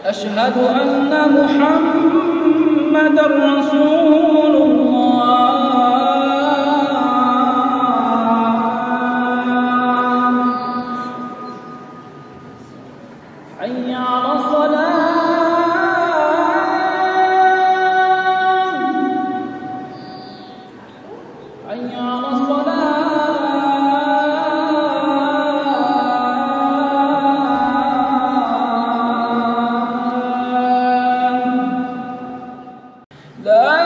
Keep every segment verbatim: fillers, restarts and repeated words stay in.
أشهد أن محمدا رسول الله. حي على الصلاة. حي على الصلاة. لا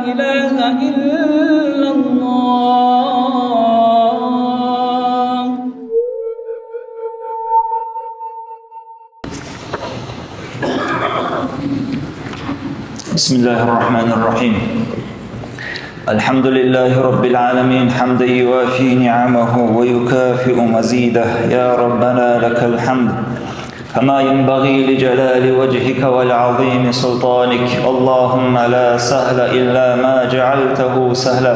إله إلا الله. بسم الله الرحمن الرحيم. الحمد لله رب العالمين، حمدا يوافي نعمه ويكافئ مزيده. يا ربنا لك الحمد كما ينبغي لجلال وجهك ولعظيم سلطانك. اللهم لا سهل إلا ما جعلته سهلا،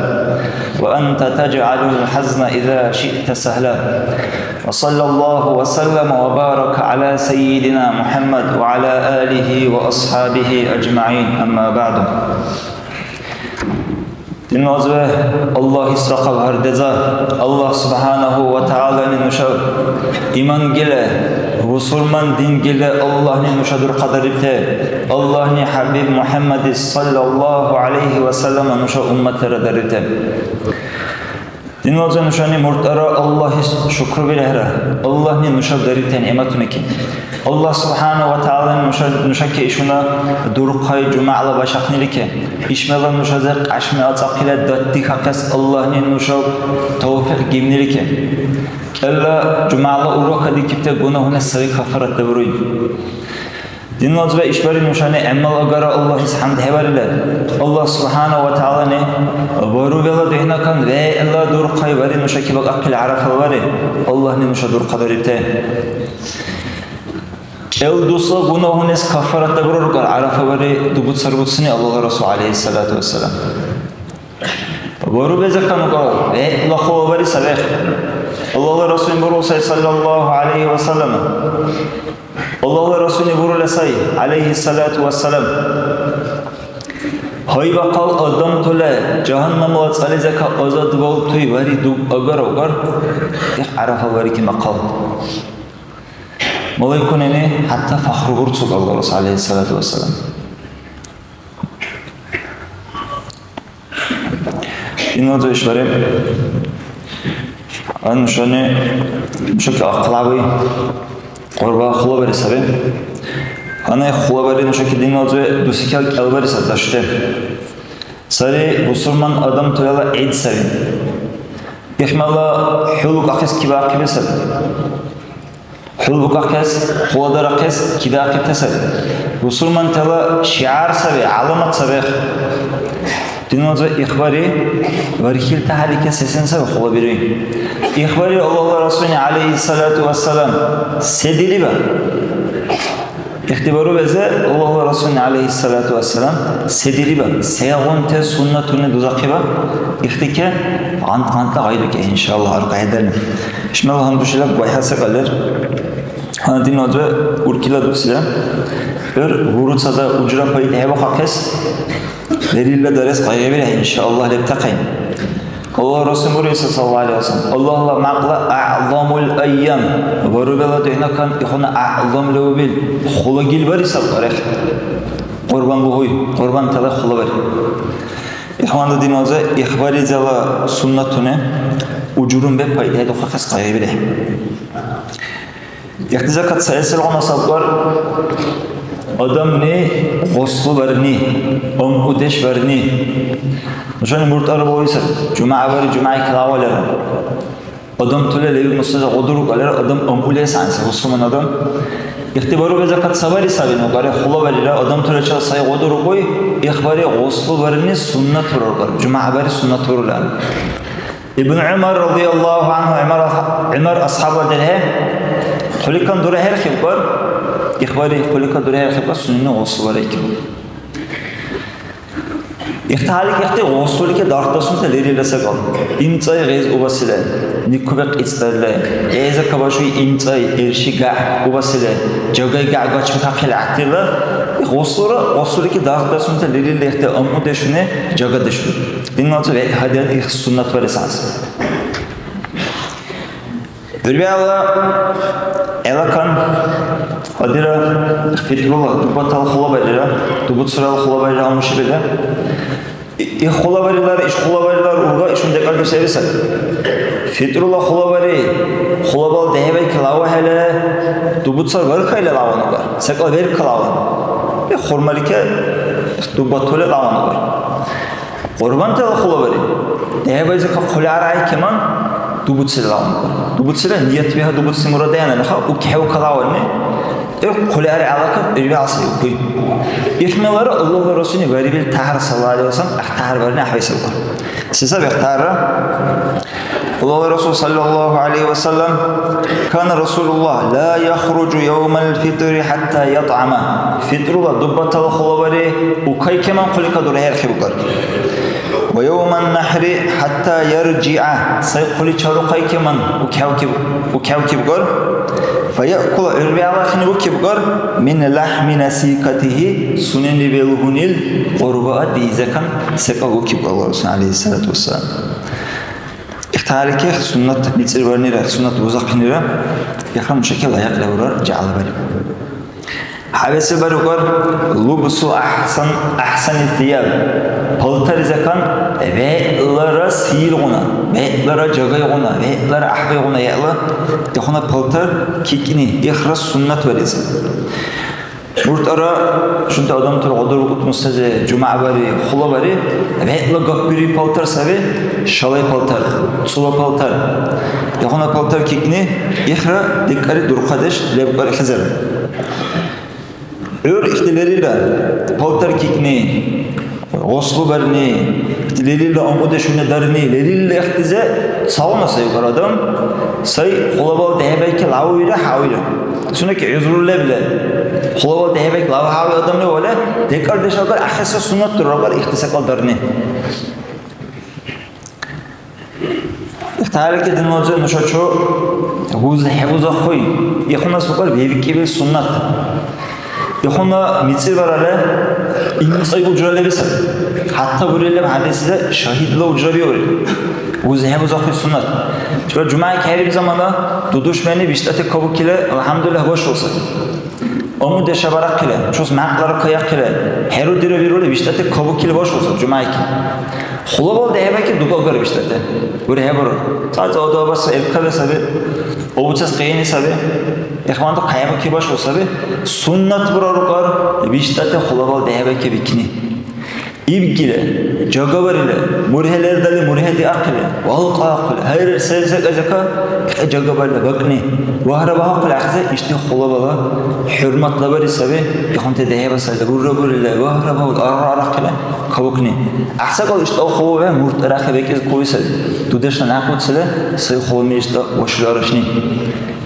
وأنت تجعل الحزن إذا شئت سهلا. وصلى الله وسلم وبارك على سيدنا محمد وعلى آله وأصحابه أجمعين. أما بعد. Динлазиве, Аллагь исра хъаб гьардеза. Аллагь субхӀянаху ва тагӀялани нуша иман гила, бусурман дин гила Аллагьни нуша дурхъадарибте. Аллагьни ХӀябиб МухӀяммадис саллаллаху гӀялайхи ва саллама нуша умматра дарибте. Динлазир нушани муртӀара Аллагьис шукрубирехӀра. Аллагьни нушаб дарибти нигӀматуни ки. Аллагь субхӀяна ва тагӀялани нуша, нушаки ишгъуна дурхъай жумягӀла башахънилике. Ишмела нушази кьяшми ацӀахъила датдихахъес Аллагьни нушаб тавфикь гибнилике. КӀелла жумягӀла урок кадикибти гунагьуни саби каффарат дебируй. Динлазиб ишбархӀи нушани гӀямал агара Аллагьлис хӀямд хӀебарили, Аллагь субхӀяна ва тагӀялани варубела духӀнакан вегӀла дурхъай вари нушаки бакӀахъили гӀярафал вари, Аллагьни нуша дурхъадарибти. КӀел дусла гунагьунес каффарат дабурарукар гӀярафа вари дубуцарбуцни Аллагьла Расул гӀялайхиссалату вассалам. Варубезахъан укӀар, вегӀла хъулабари сабехӀ. Аллагьла Расулни бурул сай, саллаллаху гӀялайхи ва саллям. Аллагьла Расулни бурула сай, гӀялайхиссалату вассалам. Гьайбахъал адамтала жагьаннамла цӀализака азадвалтуй вари дуб агар-агар, их гӀярафа вари кимахъал. Малайкунани хӀятта фахру бурцук Аллагьла Расул, гӀялайхиссалату вассалам. Динлазир ишбархӀи, а нушани нушаки ахъла вай кьурба хъулабари саби. Гьанна хъулабари нушаки динлазир дусикал кӀелбари саби дашути. Сари бусурман адамтала гӀид саби. Ихмала хӀулбукӀахъес кибяхъиби саби. ХӀулбукӀахъес, хъуладарахъес кидахъите саби. Бусурмантала шигӀяр саби, гӀяламат саби. Динлазир ихбари вархьилта хӀяликес сесен саби хъулабируй. Ихбари Аллагьла Расулни, гӀялайхиссалату вассалам, се дириба? Ихтибару безе Аллагьла Расулни, гӀялайхиссалату вассалам, се дириба? Сегъунти суннатуни дузахъиба? Ихтике гъант-гъантла гъайдуке, иншаллагь, аркьяйдали. Ишмала гьандушила гугьхӀясакӀа лер. Гьанна динлазир уркӀила дусила. ГӀур гуруцада ужра пайда хӀебухъахъес, лерилра дарес къайгъибирехӀе, иншаллагь, лебтахъен. Аллагьла Расул бурибси, саллаллаху гӀялайхи ва саллям, Аллагьла мякьла а'замул айям, варубела духӀнакан ихуна а'зам левубил, хулагил бари саб барес. Кьурбан лугуй, кьурбантала хъулабари. Ихванду динваза, ихбаризала суннатуни ужурунбе пайдахӀедухъахъес къайгъибирехӀе. Ихти закат саэсилгъуна сабкьар адамни гъуслу барни, умъудеш барни. Нушани муртӀара балули саби, жумягӀ бари, жумягӀ килагъвалира. Адамтала лебил мусаза гъудурукӀалира адам умъулес гӀягӀниси, бусурман адам. Ихтибару бе закат сабари саби, ну, бари хъула барира, адамталичила сай гъудурукӀуй, ихбари гъуслу барни суннат буралкьар, жумягӀ бари суннат бурули. Ибн ГӀумар радияллаху анху, ГӀумар, ГӀумар асхӀябла дерхӀе, хъуликан дурахӀерхибкӀар, ихбари хъуликан дурахӀерхибкӀар сунени гъусл барайкиб. Ихталик ихти гъусулики дархдасунти лерилра секӀал, имцӀай гъез убасила. Никуби кьицӀдарили, гӀеза кабашуи имцӀай, ирши гягӀ убасили, жагай гягӀ гачбихахъили гӀяхӀтирла, гъусура, гъусурики дархдасунти лерил лехӀти амъудешуни, жагадешуни. Динна ца вегӀ гьадиан их суннат барес гӀяз. ГӀурбиалла гӀелакан гьадира, фитрула дубатала хъулабарира, дубуцурала хъулабарира амушибира. И, и хъулабарилар, иш хъулабарилар урга ишгъуна декӀардеш леби саби. Фитрула хъулабари, хъулабал дехӀибайки лавахӀели, дубуцар вархайли лавануга, секӀал верка лаван. И хурмалике дубатули лавануга. Кьурбантала хъулабари, дехӀибайзика хъули арагӀи кеман, дубуцили лавануга. Дубуцила ният биха, дубуцли мурад аянали ха, укхӀев калаванни, ГӀур хъули аргӀялакад гӀурбиалси укуй. Ишмелара Аллагьла Расулни варибил тяхӀяр, саллаллаху гӀалайхи ва саллям, ахтахӀяр барни гӀяхӀбайсабкар. Се саби ахтахӀярра? Аллагьла Расул, саллаллаху гӀалайхи ва саллям, كان رسول الله لا يخرج يوم الفطر حتى يطعم. Фитрула дуббатала хъулабари укай кеман хъулика дурахӀерхибукар. ويوم النحر حتى يرجع, сай хъули чарухъайкеман укявкиб-, укявкибгар. فيأكل, гӀур вегӀла хини укибгар, من لحم نسيكته, сунени белгьунил кьурбаа дизакан секӀал укибгар Аллагьла Расул, гӀялайхиссалату вассалам. Ихтарики суннат мицӀирварнира, суннат бузахънира, яхъра нушаки лайикьли бурар жагьлабариб. ХӀябэсил барукар, лубсу ахсан, ахсани сияб. Палтар закан вегӀлара сийилгъуна, вегӀлара жагайгъуна, вегӀлара гӀяхӀбайгъуна яла ихъуна палтар кикни, ихра суннат варес. МуртӀара шунта адамтала гъудурбукӀути мусази, жумягӀбари, хъулабари, вегӀла гапбири палтар саби, шалай палтар, цӀуба палтар. Ихъуна палтар кикни, ихра декӀари дурхъадеш лебкӀар хӀезар. ГӀур ихтиларира палтар кикни, гъуслу барни, ихтиларира амъудешуни дарни, лерилра ихтизе цалуна сай укар адам, сай хъулабал дехӀбайки ляввира, хӀявира. Сунеки гӀузру лебли, хъулабал дехӀбайки лав хӀяви адамли вале, декӀардеш агар, ахирси суннат дурабар ихти секӀал дарни. Ихтарики динлази нушачу гуз хӀебузахъуй. Ихуна сукар бебкӀибил суннат. Ихуна мицӀирварале, имцӀай ужра леби саби. ХӀятта бурили хӀядисла шагьидла ужра биури. Гуз хӀебузахъуй суннат. Чура жумягӀ хӀериб замана дудушмени биштӀати кабукили, алхӀямдулиллагь, башуси. Амудеша барахъили, чус мякьлара кайахъили, хӀерудира вирули, биштӀати кабукили башуси жумайки. Хулабал дехӀебаки дугагара биштӀати. УрхӀебару. ЦацӀа адабас иркали саби. Обуцес къияни саби. Ихманду кайбаки башу саби. Суннат бурарукар, биштӀати хулабал дехӀебаки бикни. Ибгили, жагаварили, мургьи лердали мургьи диахъили, валкьаахъули, гьайрир се-секӀайзака хӀе жагаварили бакӀни, вагьра багьахъули ахъзи, ишди хулабала хӀурматлабари саби, ихъунти дехӀеба сайда, гурра бурили, вагьра багьуд, аргъа арахъили, кабукни. ГӀяхӀсакӀал ишдал хулабе мурт арахъи бекӀес кули саби. Дудешла някъбуцили, сай хулами ишда вашули арашни.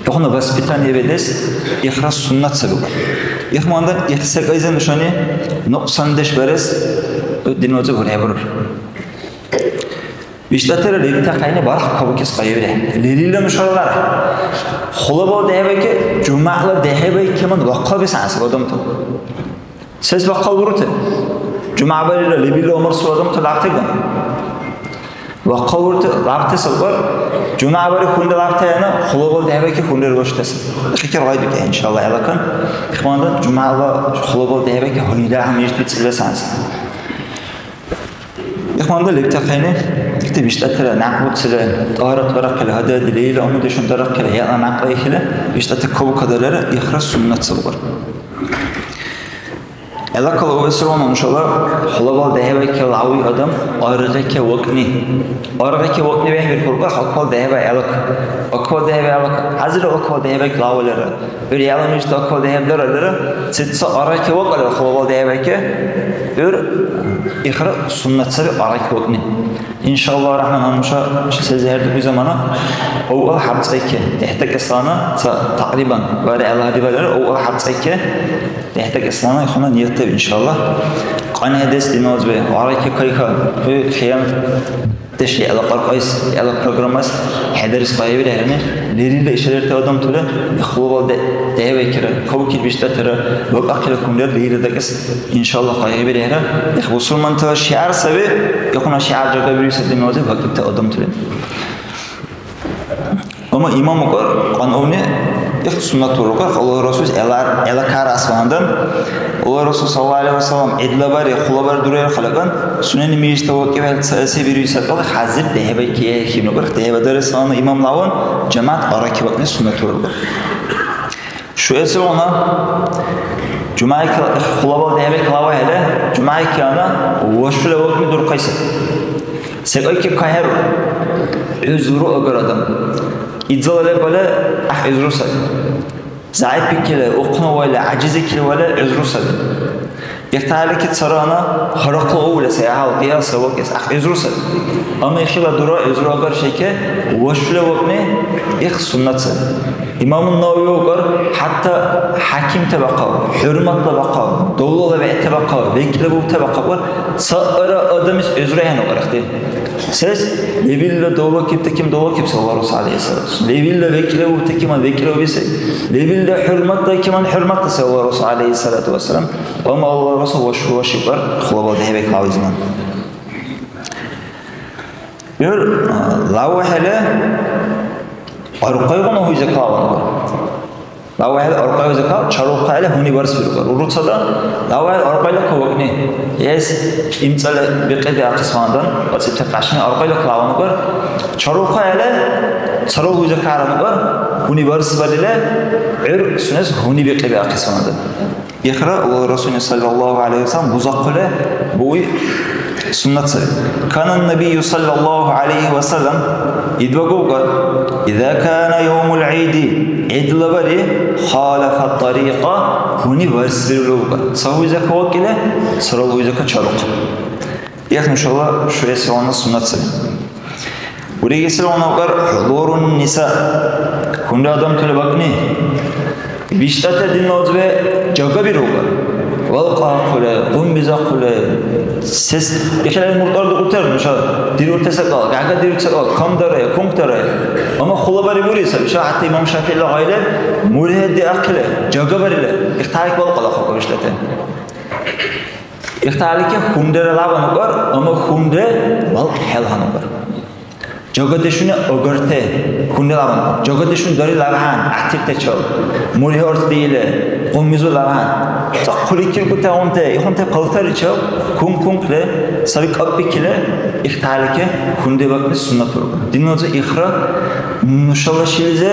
Ихъуна воспитание бедес ихра суннат сабука. Ихмандан их секӀайза нушани нукьсандеш барес динвазиб гьурхӀебару. ВиштӀатира лебтахъайни барх кабукес къайгъибирехӀе. Лерилра нушала лара. Хулабала дехӀебайке, жумягӀла дехӀебайкеман вахъал бесгӀясиб адамтала. Сес бахъал бурути? ЖумягӀбарира лебилра умурсу адамти лябтигу. Бахъал бурути лябти сабар, жумягӀбари хунри лябти гӀягӀнила, хулабал дехӀбайки хунри руршутас. Хикир гъайдуки, иншалла, гӀелакан. Ихмандан жумягӀла хулабал дехӀбайки гьунира гьанбирти цӀила санси. Ихмандан лебтахъени, ити биштӀатира някъбуцира, тӀагьарат барахъили, гьадади лейла умудешун дарахъили, хӀела някъла ихила, биштӀати кабукадарира, ихра суннат сабар. ГӀелакала увесиван, нушала хулабал дехӀебайкила гьавли адам аргъеке вакӀни. Аргъеке вакӀни бехӀбиркуркӀа халкьла дехӀебай гӀелак. Аква дехӀебай гӀелак. ХӀязир аква дехӀебайкила гьавлира. ГӀур яла мижит аква дехӀебдаралира, цица аргъеке вакӀалира хулабал дехӀебайке, гӀур ихра суннат саби аргъеке вакӀни. Иншалла рахман, нуша ши сезихӀердикӀули замана, овал хӀябцӀайке, дехӀдакӀеслана ца такьрибан, вара гӀела гьади барира, овал хӀябцӀайке, дехӀдакӀеслана ихъуна ниятта, иншалла. КьанхӀедес диназби, варайке кайха, хӀу хиянатдеш яла кьаркьайс, яла программас хӀедарес къайгъибирехӀерни, лерилра ишарерти адамтала ихлубал де-, дехӀвайкира, кавкил биштӀатира, вакӀахъила кумрер лерилра дакӀес. Иншалла, къайгъибирехӀера. Их бусурмантала шигӀяр саби, ихъуна шигӀяр жагабируси диназиб вакӀибти адамтали. Амма имам укар, кьанъуни, их суннат урукар, Аллагь Расулис гӀела, гӀела кара асвандан. Аллагь Расул саллаллаху алейхи ва саллям, гӀидла бари, хъула бари дурайра халакан, сунени мижитла вакӀибхӀели ца-, се бируси сакал, хӀязир дехӀебай кехӀехӀебнукар, дехӀеба дарес гьална имам лаван, жамагӀят аракибакӀни суннат урукар. Шуэцигъуна жумайка хулабал дехӀбекла вахӀели, жумайкана вашула вакӀни дурхъайса. СекӀайки кахӀеру, гӀузру агар адам. Идзала лебали гӀяхӀ гӀузру саби. ЗягӀипикили, ухънавайли, гӀяжизикили вали гӀузру саби. Ихталики царана харахъла увли сай гӀяхӀял кьял савакӀес гӀяхӀ гӀузру саби. Амма ихила дура гӀузру агар шайке, вашула вакӀни их суннат саби. Имаму Навави укар, хӀятта хӀякимта бахъал, хӀурматла бахъал, давлала вегӀта бахъал, векӀла бубта бахъал, цаъра адамис гӀузра хӀенукьар ихти. Сес? Лебилра давлакибтаким давлакибси Аллагь Расул гӀялайхиссалату вассалам. Лебилра векӀла бубтакиман векӀла буби сай. Лебилра хӀурматлакиман хӀурматла сай Аллагь Расул гӀялайхиссалату вассалам. Амма Аллагь Расул вашу вашибар хулабал дехӀбекла визман. ГӀур, а, лавухӀели, арукьайгъуна гьуйза калаван. ЛавухӀели арукьай гьуйза кал, чарулхъайли гьуни барсбиркур. Уруцада, лавухӀели арукьайла кавакӀни. Эс имцӀали бикьи биахъес вандан, вацӀибти кьяшми арукьайла калаван кур. Чарулхъайли, царул гьуйза калаван кур, гьуни барсбарили, гӀур сунес гьуни бикьи биахъес вандан. Ихра Аллагьла Расулни саллаллаху гӀялайхи ва саллям бузахъули буи суннат саби. Кана набийю саллаллаху гӀялайхи ва саллям идбагулгар, иза кана явмул гӀиди, гӀидла бари, халафа тарикъа, гьуни варсбирули угар. Ца гьуйзака вакӀили, царал гьуйзака чарухъа. Их нушала шуэсиванна суннат саби. Урегесилгъуна укар хӀулурун ниса. Хунри адамтала бакӀни. БиштӀати динна узби жагабирулра. Валкьа ахъули, гъумбизахъули. Сес ихила муртӀар дукьутер нуша дирути секӀал, гягадирути секӀал, камдарая, кункдарая. Амма хулабари бури саби, ша хӀятта имам ШафигӀла гъайле мургьи диахъили, жагабарили, ихтарик валкьала хакӀа биштӀати. Ихталики хунрера лаван укар, амма хунре валкь хӀелгьан укар. Жагадешуни агарте хунре лаван укар. Жагадешуни дари лавгьан, гӀятиртачал, мургьи арц диили, къуммизу лавгьан. Ца хъуликиркутягъунте, ихунте палтаричал, кункункли, саби кӀапӀбикили, ихталики хунре вакӀни суннат ургар. Диназа ихра Нушала шилизи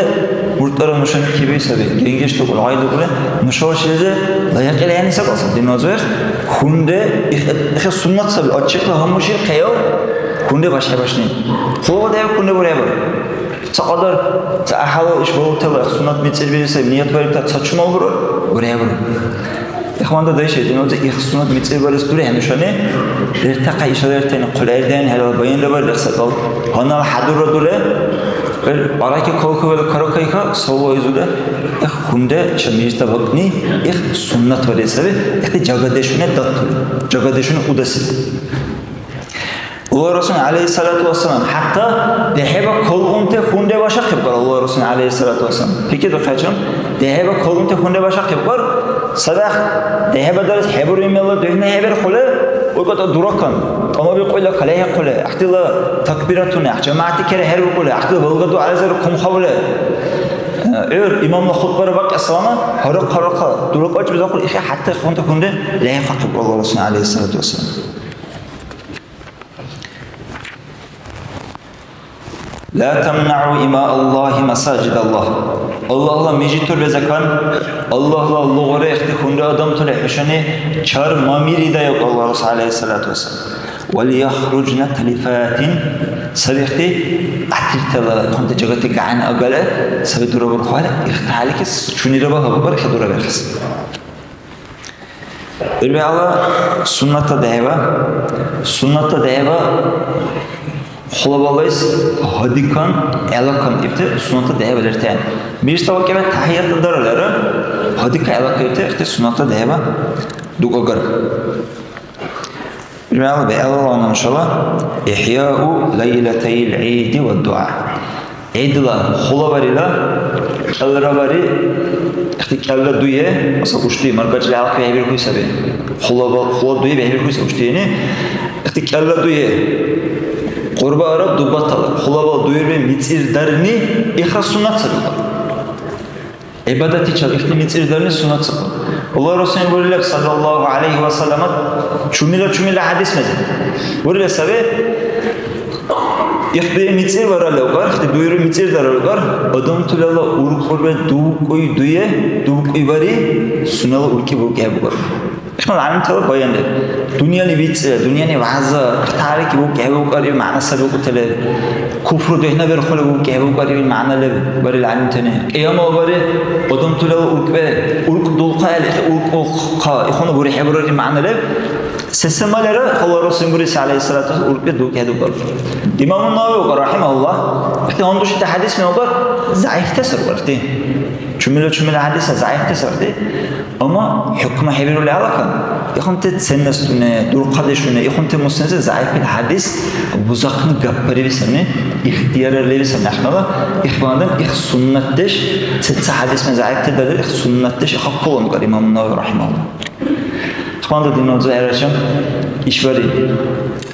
муртӀара нушани киби саби. Генгеш дукӀули, гъай дукӀули, нушала шилизи лайикьили гӀягӀниса кьасаб диназир. Хунре их-, ихе суннат саби. Отчекла гьаммушир хъял хунре башхӀебашни. Хъула дев хунре буребур. Ца кьадар, ца гӀяхӀялал иш балутала суннат мицӀирбири саби. Ният барибта ца чумал бурар, буребур. Ихванда дайши, диназа их суннат мицӀирбарес дурехӀе нушани. Лертахъа ишала лертани хъулаирдани хӀелала баянра барили секӀал. Гьаннала хӀядурра дуре. Ил бараки калкувала каракайха савла изула. Их хунре ша мижитла бакӀни, их суннат варес саби. Ихти жагадешуни датули. Жагадешуни удаси. Аллагь Расул гӀялайхиссалату вассалам, хӀятта дехӀеба калгъунти хунре башахъибкар Аллагь Расул гӀялайхиссалату вассалам. Пикридухъячам, дехӀеба калгъунти хунре башахъибкар, садах дехӀеба дарес хӀебури мелла духӀна хӀебирхъули, укӀата дуракан, тӀамабикьула калахӀехъули, гӀяхӀтила такбиратуни, жамагӀятти керехӀербикӀули, гӀяхӀтила балга дугӀялизир хъумхъавли. ГӀур имамла хутбара бакьясалама, гьарахъ-гьарахъа, дуракӀачи бизахъули, ихи хӀятта хунти хунре лехӀихъахъиб Аллагь Расул гӀялайхиссалату вассалам. لا تمنعوا إماء الله مساجد الله. Аллагьла мижитур безакан, Аллагьла лугъуре ихти хунри адамтала хӀушани чар мамирида, иб Аллагь Расул гӀялайхиссалату вассалам. وليخرجن تلفات, саби ихти гӀятиртала хъунти жагати гагӀен агала, саби дурабурхъули, ихталики чунира багьабубар хӀядураберхъес. ИлбегӀла сунната дехӀеба, сунната дехӀеба, Хъулабалайс гьадикан, гӀелакан ибти суннатла дехӀеба лертен. Мижитла вакӀибе тахӀиятла даралара, гьадика, гӀелака ибти ихти суннатла дехӀеба дукӀагар. ЖумягӀла бегӀлара нушала ихӀяу лайлатайл гӀиди ва дугӀа. ГӀидла хулабарила кӀелра бари, ихти кӀелра дуе, масала, уштуи, маркачила гӀялакьи бехӀбирхьуй саби. Хулаба-, хула дуе бехӀбирхьуй саби уштуини. Ихти кӀелра дуе, кьурба араб дубатала, хулабал дуирби мицӀирдарни ихра суннат саби. ГӀибадатичил ихти мицӀирдарни суннат саби. Аллагь Расулли бурили, саллаллаху гӀялайхи ва саллямат, чумила-чумила хӀядис меза. Бурили саби, ихти мицӀирвара левгар, ихти дуйру мицӀирдара левгар, адамтулала уркӀурбе дубкӀуй дуе, дубкӀуй бари, сунела уркӀи букӀе бугар. Ихмал гӀялимтала баян леб. Дунъяни бицӀира, дунъяни вягӀза, ихтарики букӀе букӀар, ил мягӀна саби букӀутала. Куфру духӀнаберхъули букӀе букӀар, ил мягӀна леб, барил гӀялимтани. Кьиямала бари, адамтулала уркӀбе, уркӀ дулхъаэли, уркӀ улхъа, ихуна бурехӀебурар, ил мягӀна леб. Сесамалира Аллагь Расул буриси, гӀялайхиссалату вассалам, уркӀбе дукӀе дукӀар. Имаму Навави укӀар, рахимахуллах, ихти гьандушити хӀядис мегар, заифтес рукӀар ихти. Чумила-чумила хӀядис заифтес рукӀар ихти. Амма хӀукму хӀебирули алакан, ихъунти ценностуни, дурхъадешуни, ихъунти муснизи заифил хӀядис бузахъни гапбарили сабни, ихтияр леби сабни ахмала, ихвандан их суннатдеш, цеца хӀядисми заифти дарили, их суннатдеш ихъахъулан кар имам Навави рахимахуллах. Ихвандан динна уза гӀерачам ишбари.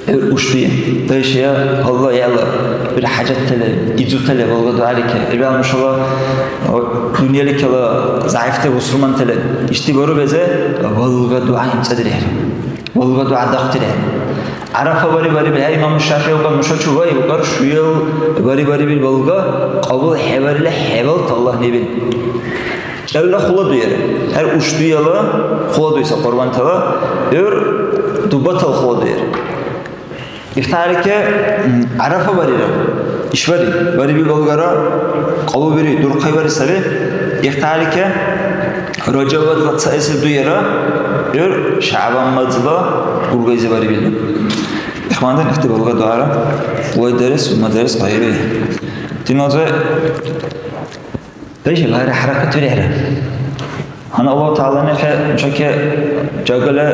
ГӀур ушди, дайшая, Аллагь яла, бир хӀяжатта леб, изута леб, балга дугӀялике. Ибял нушала, о, дунъяликела заифти бусурманта леб. Ишди бару безе, балга дугӀя имцӀадирехӀе. Балга дугӀя дахъдирехӀе. ГӀярафа бари бариб, хӀя, имам ШафигӀи укӀар, нуша чула ибукӀар, шуял бари барибил балга, кьабул хӀебарили хӀебалт Аллагь небил. КӀелра хъула дуяра. ГӀур ушдуяла хъула дуйса кьурбантала, гӀур дубатал хъула дуяра. Ихтарика, м, ГӀярафа барира. Ишбари, бариби болгара, кьабулбири, дурхъай бари саби. Ихтарика, Ражабатла цаэсил дуяра, гӀур ШягӀбан мазла ургайзи барибил. Ихмандан ихти балга дуара, вай дарес, ума дарес гъайби. Диназа Дайши, гьари хӀяракат вирехӀе. Гьанна Аллагь ТагӀялани хӀе нушаке жагала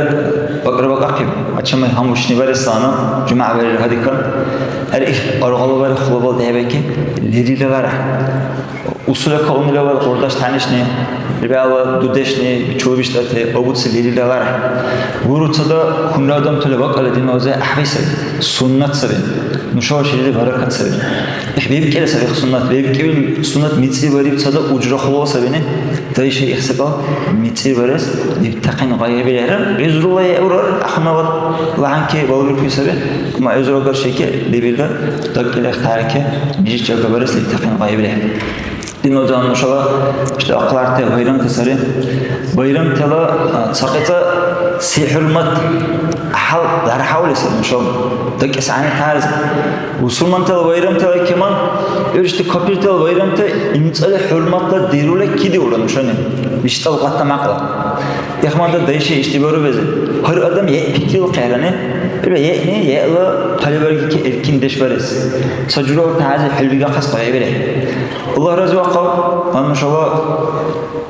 бакӀра бакӀахъиб. Гьачамай гьамушни барес сана, жумягӀ барира гьадикан. ГӀер их аргъала бари хулабал дехӀбайки, лерилра вара. Усула калунила вара къурдаш танишни, ребяла дудешни, чула биштӀати, обуци лерилра вара. Гуруцада хунра адамтала бакӀала диназа гӀяхӀби саби, суннат саби. Нушала шилизиб баракат саби. Их бебкӀира саби, их суннат. БебкӀибил суннат мицӀирбариб цада ужра хулала сабини. Дайши, их секӀал мицӀирбарес лебтахъен гъайгъибирехӀра. ГӀузрула хӀеурар, ахмават лагьанки балбиркули саби. Амма гӀузру агар шеки, лебилра дакӀила ихтарики, мижит жагабарес лебтахъен гъайгъибирехӀе. Диназан нушала ишди ахъаларти байрамти сари. Байрамтала, а, цакьица се хӀурмат гӀяхӀял дархьаули сари нушала. ДакӀес гӀягӀнитарес. Бусурмантала байрамтала кеман, гӀур ишди капиртала байрамти имцӀали хӀурматла дирули кидиулра нушани. БиштӀал гъатта мякьла. Ихмада дайши ишди барубези. Гьар адам е пикрил хъярани, ва еъни еъла хъалибаргики эркиндеш барес. Ца журала тазир хӀулбигахъес къайгъибирехӀе. Аллагь разивахъав, нушала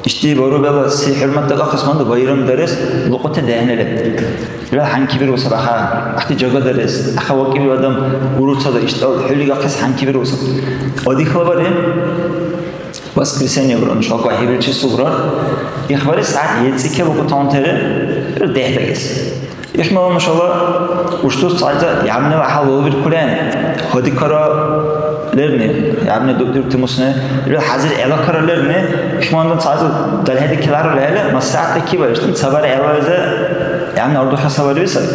ишди барубала се хӀурмат дакӀахъес манду байрам дарес лукьути дехӀнили. Ва хӀянки биру саби аха, ахти жага дарес, аха вакӀибил адам уруцада иштӀал хӀулигахъес хӀянки биру саби. Одихла бари, воскресенье буран, шалка хӀебирчи сугра. Ихбари сагӀят ецӀи кебукӀутантери, дехӀдагес. Ихмала нушала уштус цализа ягӀнила гӀяхӀял валабиркулен, гьадикара лерни, ягӀни дубдирути мусни, ил хӀязир гӀелакара лерни, ихмалдан цализа далхӀедикилара лехӀели, маслигӀят дакибарес, ишдин ца бархӀи гӀелализи ягӀни ардухес сабариби саби.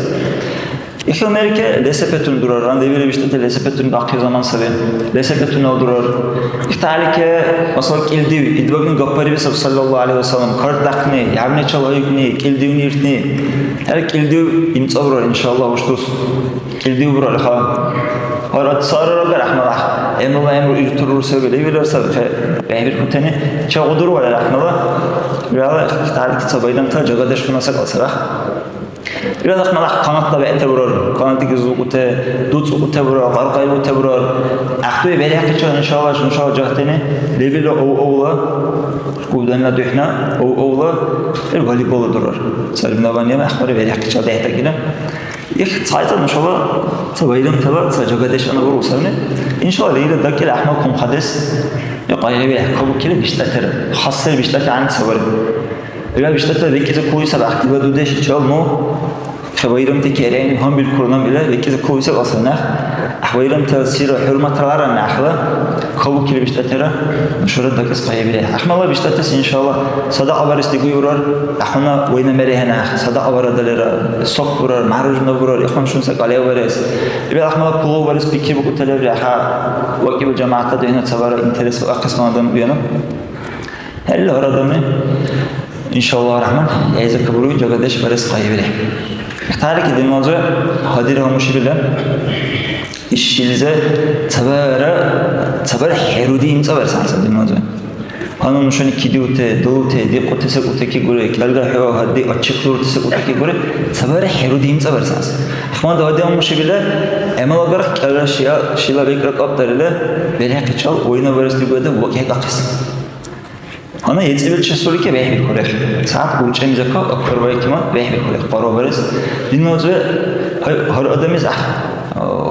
Ихил мерки лесапетуни дурар, рандевили биштӀати лесапетуни дахъил заман саби. Лесапетунала дурар. Ихталики, масала, кӀилдив, идбагни гапбариби саби, саллаллаху гӀалайхи ва саллям, карт дахъни, ягӀничал гьайгни, кӀилдивни иртни. ХӀера кӀилдив имцӀабурар, иншалла, уштус. КӀилдив бурар, ха. Гьар ат саррагар, ахмад, гӀямрула гӀямру иртурур саби, левирар саби, хе, бехӀбиркутани, чегъудурварар, ахмала. Вала, ихталики ца байрамтала жагадешуна сакӀал сарах. Ил ахмалахъ къаматла бегӀти бурар, къаматли гизлукӀути, дуцӀукьути бурар, кьаркьайбути бурар. ГӀяхӀти берхӀехъичил, иншалла, нушала жагьтини лебилра ов-овла, школданила духӀна ов-овла, ил волейболла дурар. Соревнование ахмари берхӀехъичил дехӀдагила. Их цайца нушала ца байрамтала ца жагадеш ана буру савни. Иншалла, лейла дакӀили ахмал кумхадес. Ил къайгъи бехӀ кабукили биштӀатира. Хасси биштӀати гӀяни ца бариб. Ила биштӀатала бекӀлизи кули саби гӀяхӀтила дудеш ичал, ну, ца байрамти керени гьанбиркур нам ила бекӀлизи кули саби асла нах. ГӀяхӀ байрамтала сира хӀурматлара нахла кабукили биштӀатира нушара дакӀес къайгъибирехӀе. ГӀяхӀмала биштӀатес, иншалла, садакьа барес дигуй урар, ахъуна вайна мерехӀе нах, садакьа барадалира, сок бурар, мороженое бурар, ихъун шунса кьалев барес. Ила гӀяхӀмала пулов барес пикри букӀуталеври, аха, вакӀибил жамагӀятла духӀна ца бара интерес ва ахъес адам уяна. ХӀела гьар адамли, иншаллагь рахман, хӀейза кабуруй жагадеш барес къайгъибирехӀе. Ихтарики динванза гьадирхьла мушибила иш шилиза цабара, цабара хӀеруди имцӀабарес гӀяхӀцад динванза. Гьанна нушани кидиути, дулути, дикьути секӀултаки гури, кӀелра хӀу гьадди ачихълурти секӀултаки гури, цабара хӀеруди имцӀабарес гӀяхӀцад. Ихмад гьадирхьла мушибила гӀямал агарх кӀелра шия-, шила бекӀра кьапӀдарила, белхӀехъичал вайна барес дигули адам вакӀхӀекӀахъес. Гьанна ецӀибил чесулики бехӀбихьулехъи. Сягьат урчӀемизакка акбарбарикимад бехӀбихьулехъи. Къарабарес динна узби гьар, гьар адамлис гӀяхӀ,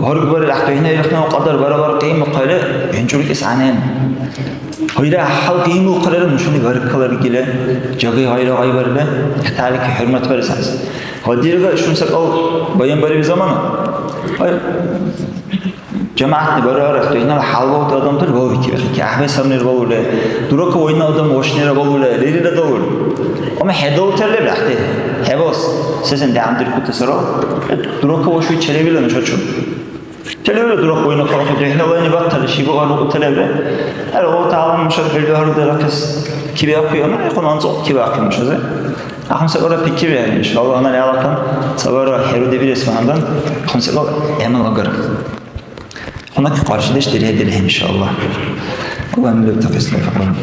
гьаргбарили гӀяхӀдухӀнарихъни ва кьадар барабар кьимухъали, гьанчуркӀес гӀягӀнен. Гьайра, гьалкьимухъалира нушани баркалла рикили, жагай гъайра гъайбарили, ихталики хӀурматбарес гӀяхӀси. Ва дирга ишгъуна секӀал баянбариб замана. Гьай, жамагӀятли барара, духӀнала хӀялбаути адамтали балбикиб, ахӀи, гӀяхӀбай сабнира балули, дурака вайна адам вашнира балули, лерилра далули. Амма хӀедалтали лехӀти, хӀебалас, сесен дигӀяндиркути сарал, дурака вашуй челевила нушачу. Челевила дурака вайна халахъи, духӀнала вайни баттали, шиба арбукьуталевра. ХӀера, Аллагь ТагӀяла нушаб хӀулби гьарудерахъес кибиахъуй, амма ихъуна анцӀбукь кибиахъи нушази. Ахънси кьура пикри бирар, иншалла, гьанна лялакан цабара хӀерудибирес багьандан, ахънси кьур гӀямал агара. Гьанна къаршидеш дирхӀедирхӀе, иншалла. Аллагь миллет тахъес тавфикь бараб.